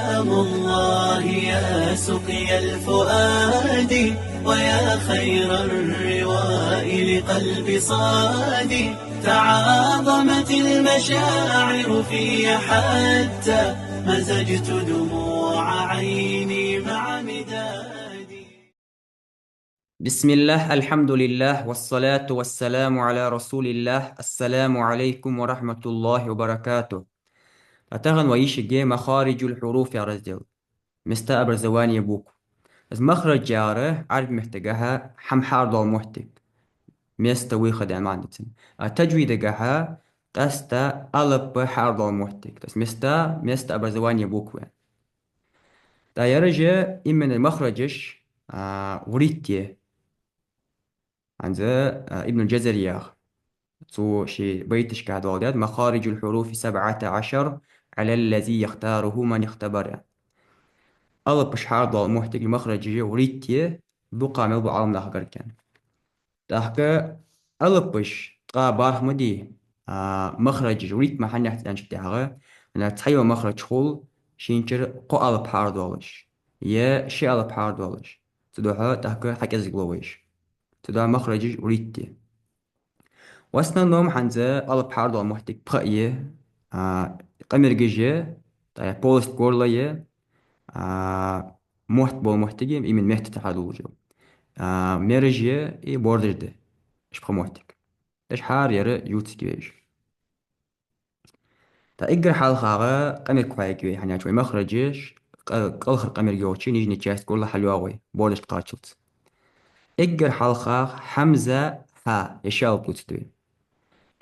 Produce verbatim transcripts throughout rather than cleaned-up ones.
سلام الله يا سقيا الفؤاد، ويا خير الرواء لقلب صاد. تعاظمت المشاعر في حتى مزجت دموع عيني مع مدادي. بسم الله، الحمد لله، والصلاة والسلام على رسول الله. السلام عليكم ورحمة الله وبركاته. Тахан вай йиш йиге مخارج الحروف яха раздел. Места образования букв. Из махрадж яхар Ӏарбий меттагахьа хӀама хьарадоала моттиг. Место выхода маӀан да цун. А таджвидагахьа къаьстта алап хьарадоала моттиг. То есть места, место образования буквы. ТӀаккха ераш именно махраджаш, а, вурийтте. ХӀанз, а, Ибн Джазари яхар. Цо ший байташка доаладаьд: مخارج الحروف سبعة عشر على الذي يختاره من اختبر. Алапаш хьарадоала моттиг, махраджаш вурийтте, дукха мел бола Ӏаламнах гаргга. ТӀаккха алапаш ткъаь барх ма дий, а, махраджаш вурийтта ма хьаннехь цӀенчу тӀехьагӀа, хӀана цхьайола махрадж хул шийна чура кхо алап хьарадоалаш, е ши алап хьарадоалаш. Цудухьа тӀаккха хьакӀезиглу вайша. Цудухьа махраджаш вурийтте. В основном хӀанз алап хьарадоала моттиг пхиъ я, а, къамаргаш я, тӀаккха полость горла я, а, мотт бола моттиг я, именно меттаца хьадоалаш я. А, мераж я и бордаш да. Уж пхи моттиг. Даш хӀара яра ювцаргья вайша. ТӀаккха эггара хьалхагӀа къамарг хьоахайергья вай, хӀана аьлча вай махраджаш, кӀа-, кӀалхара къамарг йолча нижняя часть горла хьалйоагӀа вай, бордашта кхаччалца. Эггара хьалхагӀа хьамза, хьа, ер ши алап дувцаргда вай.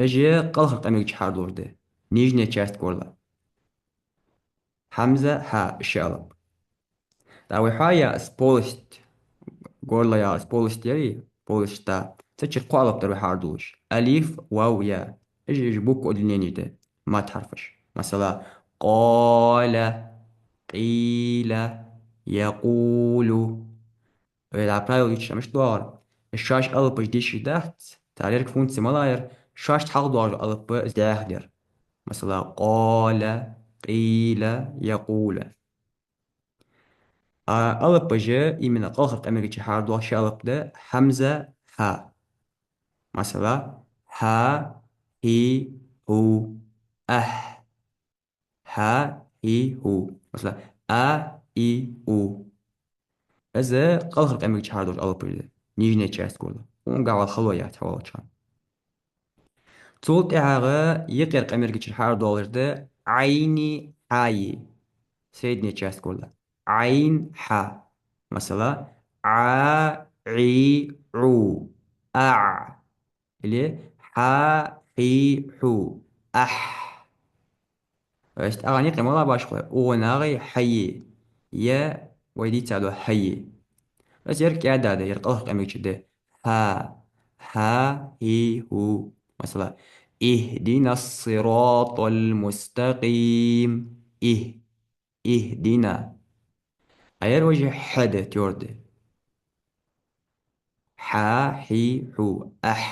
Уж кӀалхара къамарга чу хьарадоалаш да, нижняя часть горла. Хьамза, хьа, ши алап. ТӀаккха вай хьоаяь из полость, горла яха из полость яри, полость рта. Цу чура кхо алап дар вай хьарадоалаш. Алиф, вав, я. Уж, уж буквы удлиненеш да, мадд хьарфаш. Масала, къола, къийла, якъулу. Вай дӀа правила дувцаш мишта доагӀар. Уж шоаш алапаш дешаш дац, цар еррига функци мала яр, шоашта хьалха доагӀаш дола алап из дӀаьха дар. Масала, къола, къийла, якъула. А алапаш именно кӀалхара къамарга чу хьарадоала ши алап да: хьамза, хьа. Масала, хьа, хьи, хьу, ахь. Хьа, хьи, хьу. Масала, а, и, у. Из кӀалхара къамарга чу хьарадоалаш алапаш да, нижняя часть горла. Укхун гахьа вала хало яц хьо волча хана. Цул тӀехьагӀа юкъера къамарга чура хьарадоалаш да Ӏайни, хьайи, средняя часть горла. Ӏайн, хьа. Масала, Ӏа, Ӏи, Ӏу, аӀ. Или хьа, хьи, хьу, ахь. То есть, агӀан юкъе мала башхалой? Укхун агӀи хьайи, е вай дийцад хьайи. То есть, ер кӀаьда да, ер кӀалхара къамарга чу да. Хьа, хьа, хьи, хьу. Масала, اهدنا الصراط المستقيم. Их, ихдина. А ер вай хьа да, твёрдый. Хьа, хьи, хьу, ахь.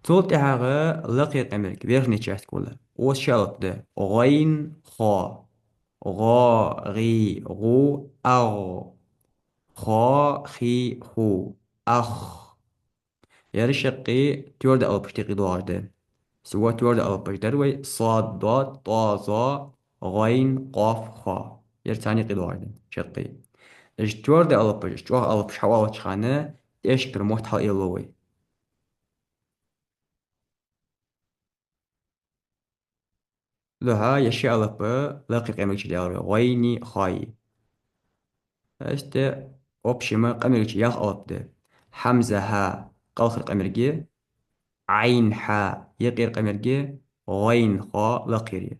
Цул тӀехьагӀа лакхера къамарг, верхняя часть горла. Укхаза ши алап да: гӀайн, хо. ГӀо, гӀи, гӀу, агӀ. Хо, хи, ху, ах. Ер шаккхе твёрдый алапашта юкъе доагӀаш да. Всего твёрдый алапаш дар вай: сод, дод, тӀо, зо, гӀайн, къоф, хо. Ер царна юкъе доагӀаш да шаккхе. Уж твёрдый алапаш, уж чӀоагӀа алапаш хьаоалача хана тӀехьашкара мотт хьалъэллу вай. Цудухьа ер ши алап лакхера къамарга чу даьлар вай: гӀайни, хойи. Иштта, общем, къамарга чу ялх алап да: хьамза, хьа, кӀалхара къамарга, Ӏайн, хьа, юкъера къамарга, гӀайн, хо, лакхера.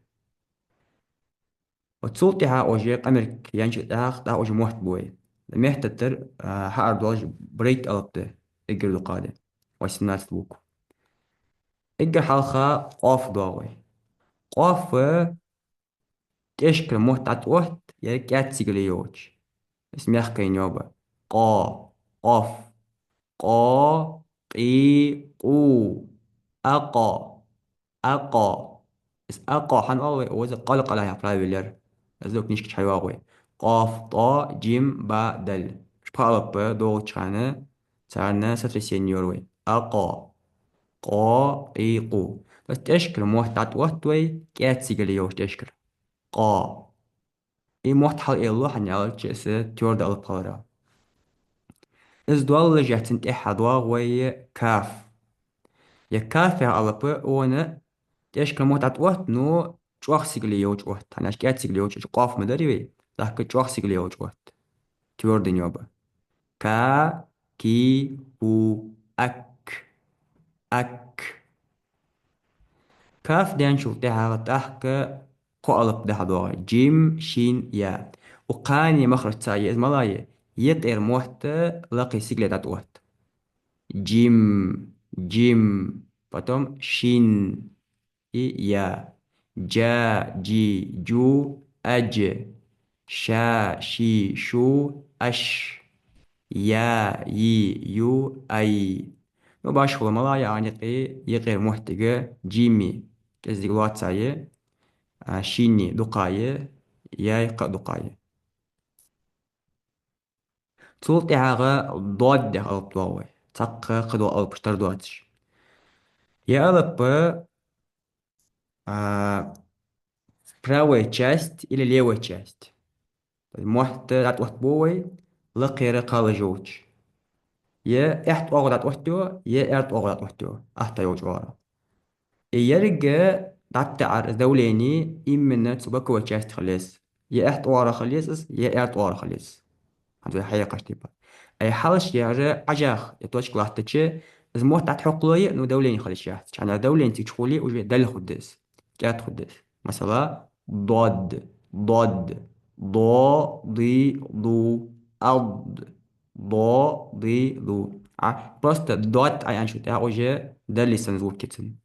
Цул тӀехьа уже къамарг яьнначул тӀехьагӀа, тӀаккха уже мотт бу вай. Меттаца, а, хьаарадоалаш барайтта алап да, эггара дукха да, восемнадцать букв. Эггара хьалха къоф доагӀа вай. Къоф тӀехьашкара мотт дӀатӀаотт, ер кӀаьда сигале йолча. Из мягкое нёбо. Къо, къоф. Къо, къи, къу. Акъо. Акъо. Из акъо хӀана оал вай? Укхаза къалкъала яха правило яр. Из вай книжка чу хьайоагӀа вай. Къоф, тӀо, джим, ба, дал. Уж пхи алап доагӀача хана царна сотрясение йора вай. Акъо. Къо, къи, къу. То есть тӀехьашкара мотт дӀатӀаотт вай, кӀаьда сигале йолча тӀехьашкара. Къо. Из мотт хьалъэллу, хӀана аьлча из твёрдый алап хиларах. Из доаллаш, цунна тӀехьа доагӀа вай каф. Ер каф яха алап, цунна тӀехьашкара мотт дӀатӀаотт, но чӀоагӀа сигале йолча отт. ХӀана аьлча кӀаьда сигале йолча, къоф ма дарий вай, тӀаккха чӀоагӀа сигале йолча отт. Твёрдый небо. Ка, ки, ку, ак. Ак. Каф даьнначул тӀехьагӀа тӀаккха кхо алап дӀахьадоагӀа. Джим, шин, я. Укх кхаьннеи махраж цаӀ я, из малагӀа я? Юкъера мотт лакхе сигале дӀатӀаотт. Джим, джим, потом шин и я. Джа, джи, джу, аджа. Ша, ши, шу, аш. Я, йи, ю, ай. Ну, башхало малагӀа я, аникъи юкъера моттиге джими кӀезига лоаца я, а, шини дукха я, яй кхы а дукха я. Цул тӀехьагӀа дод яха алап доагӀа вай. Цхьаккха кхыдола алапаш тара доацаш. Ер алап, а, правая часть или левая часть. Мотт дӀатӀаоттабу вай лакхера кхалаш йолча. Е аьтта оагӀув дӀатӀаоттаю, е аьрда оагӀув дӀатӀаоттаю, атта йолча оагӀорахьа. И еррига дӀатӀатаӀар, из давление именно цу боковой части хила еза. Е аьтта оагӀорахьа хила еза из, е аьрда оагӀорахьа хила еза. ХӀанз вай хьаяьккхача тайпара. Ай хьалхашка яр Ӏажах, е точка латтача, из мотт дӀатӀахьокхалу, но давление хила йиш яц. ХӀана аьлча давление цига чухули уже дал хургда из, кӀаьда хургда из. Масала, дод, дод, до, ды, ду, ад, до, ды, ду. А, просто дод аьнначул тӀехьагӀа уже далий санна звук я цун.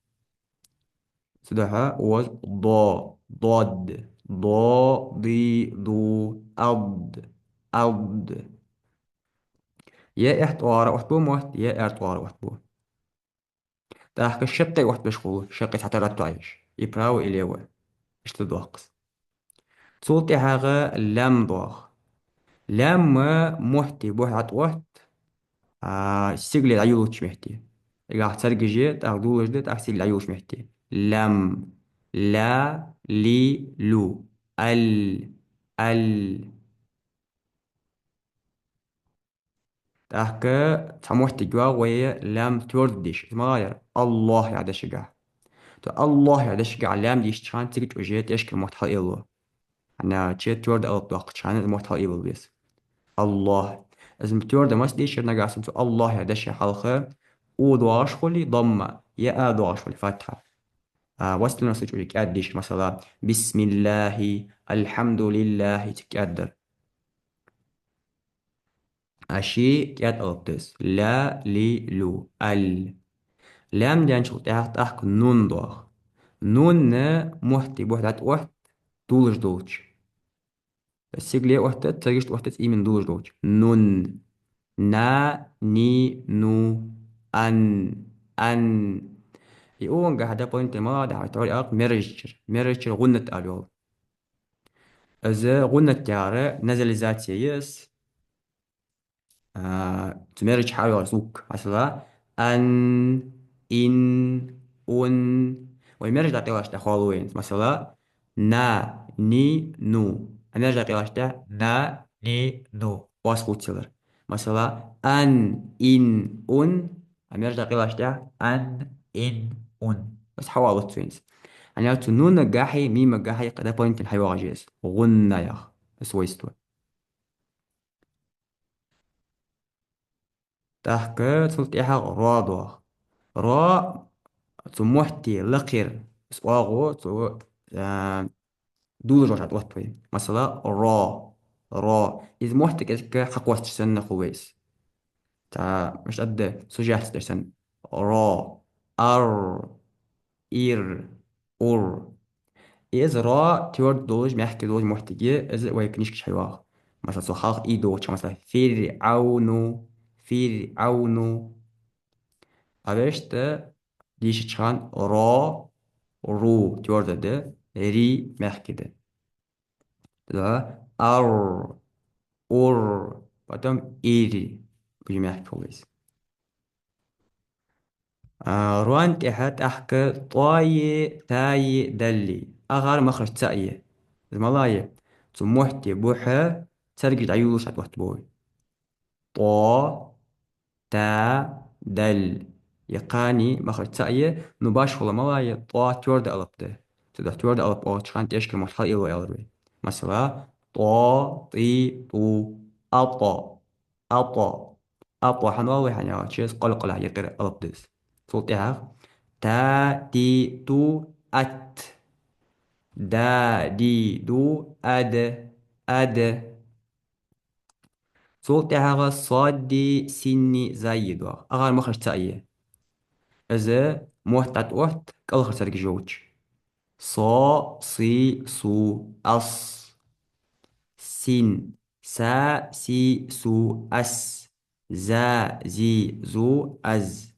Цудухьа укхаза до, дод, до, ды, ду, ад, ад. Е аьтта оагӀорахьа оттабу мотт, е аьрда оагӀорахьа оттабу. ТӀаккха шаккхе оттабеш хул, шаккхе цхьатарра оттаю уж, и право, и лево. Иштта доаккх из. Цул тӀехьагӀа лам доагӀа. Лам мотти бухь дӀатӀаотт, а, сигале дӀайолалуча метте. Эггара царгаш я, тӀаккха дулаш да, тӀаккха сигале дӀайолалуча метте. Лам. Ла, ли, лу. Ал. Ал. ТӀаккха цхьа моттиг йоагӀа вай лам твёрдый деш. Из малагӀа яр? Аллахӏ яха дешагахьа. То Аллахӏ яха дешагахьа лам дийшача хана цига чу уже тӀехьашкара мотт хьалъэллу. ХӀана аьлча твёрдый алап доаккхача хана из мотт хьалъэлла веза. Аллахӏ. Из твёрдый мишта дийшар нагахь санна цу Аллахӏ яха деша хьалха у доагӀаш хуле, дамма, е а доагӀаш хуле, фатхьа. А, в остальном случае уже кӀаьда дийшар, масала, бисмиллахӏи, алхьамдулиллахӏи, цига кӀаьда дар. А ши кӀаьда алап да из. Ла, ли, лу. Ал. Лам даьнначул тӀехьагӀа тӀаккха нун доагӀа. Нун мотти бухь дӀатӀаотт, дулаш долча. Сигале оттац, царгашта оттац, именно дулаш долча. Нун. На, ни, ну. Ан. Ан. И укхангахьа дополнительно малагӀа да хьона, тхьовра акх меражчара. Меражчара гӀуннат ала йола. Из гӀуннат яхар назализация я из. А, цу мераж чу хьайоагӀа звук. Масала, ан, ин, ун. Вай мераж дӀакъайлача тӀехьа хоалу вайна. Масала, на, ни, ну. А мераж дӀакъайлача тӀехьа на, ни, ну. Оаз хувцаялар. Масала, ан, ин, ун. А мераж дӀакъайлача тӀехьа ан, ин, ун. Из хьаоалац вайна из. ХӀана аьлча цу нунагахьеи мимагахьеи дополнительно хьайоагӀаш я из. ГӀунна яха свойство. ТӀаккха цул тӀехьагӀа ро доагӀа. Ро цу мотти лакхера из оагӀув цу, а, дулаш долча тӀа отт вай. Масала, ро, ро. Из мотт кӀезига хьакхоссаш санна хул вай из. ТӀаккха мишта да, сужаться деш санна. Ро, ар, ир, ур. Из ро твёрдый долаш, мягкий долаш моттиг я, из вай книжка чу хьайоагӀа. Масала, цу хьалха и доагӀача, масала, фиръавну, фиръавну. А вешта дийшача хана ро, ру твёрдый да, ри мягкий да. Да? Ар, ур, потом ир. Бужи мягкий хул из. А, рон тӀехьа тӀаккха тӀои, таи, дали. АгӀар махраж цаӀ я. Из малагӀа я? Цу мотти бухьа царгаш дӀайолалуш тӀаотт бой. ТӀо, та, дал. Е кханий махраж цаӀ я, ну башхало малагӀа я, тӀо твёрда алап да. Цудухьа твёрда алап оалача хана тӀехьашкара мотт хьалъилла аьлар вай. Масала, тӀо, тӀи, тӀу, атӀо, атӀо, атӀо. ХӀана оал вай хӀана аьлча, из къалкъалехь юкъера алап да из. Цул тӀехьагӀа та, ти, ту, ат. Да, ди, ду, ад, ад. Цул тӀехьагӀа соди, сини, заи доагӀа. АгӀар махраж цаӀ я. Из мотт дӀатӀаотт кӀалхара царгаш йолча. Со, си, су, ас. Син, са, си, су, ас. За, зи, зу, аз.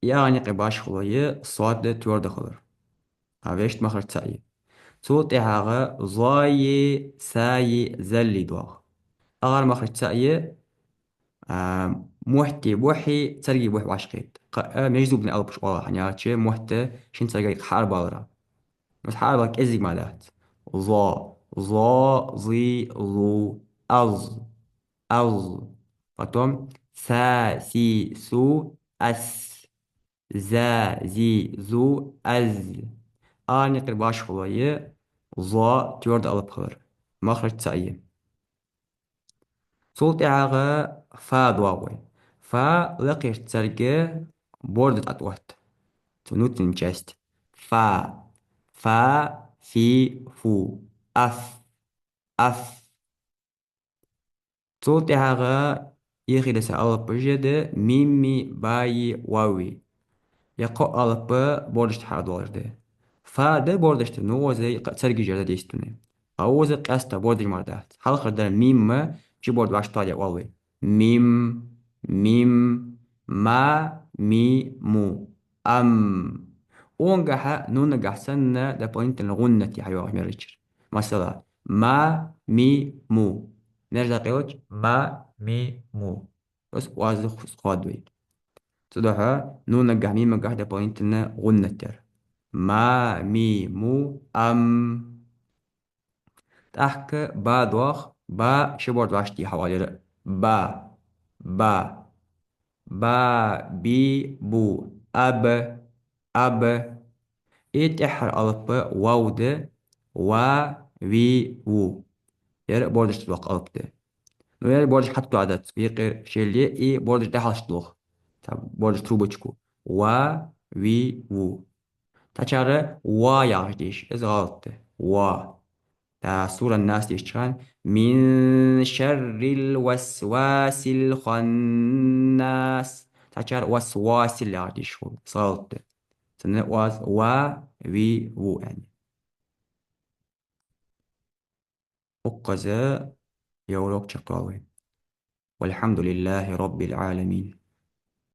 Е агӀан юкъе башхало я сод твёрда хилар. А вешта махраж цаӀ я. Цул тӀехьагӀа зои, саи, зали доагӀа. АгӀар махраж цаӀ я, а, мотти бухьи, царгий бухь вӀашагӀкхет. Кхы а межзубный алапаш оал хӀана аьлча, мотт шин царга юкъе хьаарабалара. Мис хьаарабала кӀезига ма дац. Зо, зо, зи, зу, аз. Аз. Потом са, си, су, ас. За, зи, зу, аз. АгӀан юкъера башхало я зо твёрда алап хилар. Махраж цаӀ я. Цул тӀехьагӀа фа доагӀа вай. Фа лакхерча царга борда тӀатӀаотт. Цу внутренний часть. Фа. Фа, фи, фу. Аф. Аф. Цул тӀехьагӀа ехида са алапаш да мими, баи, вави. Е кхо алап бордашта хьадоалаш да. Фа да бордашта, ну укхаза кхы царгаш яр да дейстуне. А укхаза къаьстта бордаш мара дац. Хьалхара дар мим, чи борда вӀаштӀехьа оал вай. Мим, мим, ма, ми, му. Ам. Укхангахьа, нунагахьа санна дополнительно гӀуннат я хьайоагӀаш мерачир. Масала, ма, ми, му. Мераж дӀакъайлача, ма, ми, му. Ус оаз ху-, сход вай. Цудухьа нунагахьа, мимагахьа дополнительно гӀуннат яр. Ма, ми, му, ам. ТӀаккха ба доагӀа, ба ши борда вӀаштӀехьа оал ер. Ба, ба. Ба, би, бу. Аб, аб. Е тӀеххьара алап вав да, ва, ви, ву. Ер бордашта доаккха алап да. Ну, ер бордаш хьатӀадоагӀа дац, юкъера шеле, и бордаш дӀахьалхашка доагӀа. Цхьа бордаш трубочку. Ва, ви, ву. Цхьачар ва яхаш деша, из гӀалат да. Ва. ТӀа сура Нас дешача хана, «Мин шаррил васвасил ханнас». Цхьачар васвасил яхаш дешаш хул. Из гӀалат да. Цунна оаз ва, ви, ву аьнна. Укхаза ер урок чакхдоал вай. والحمد لله رب العالمين.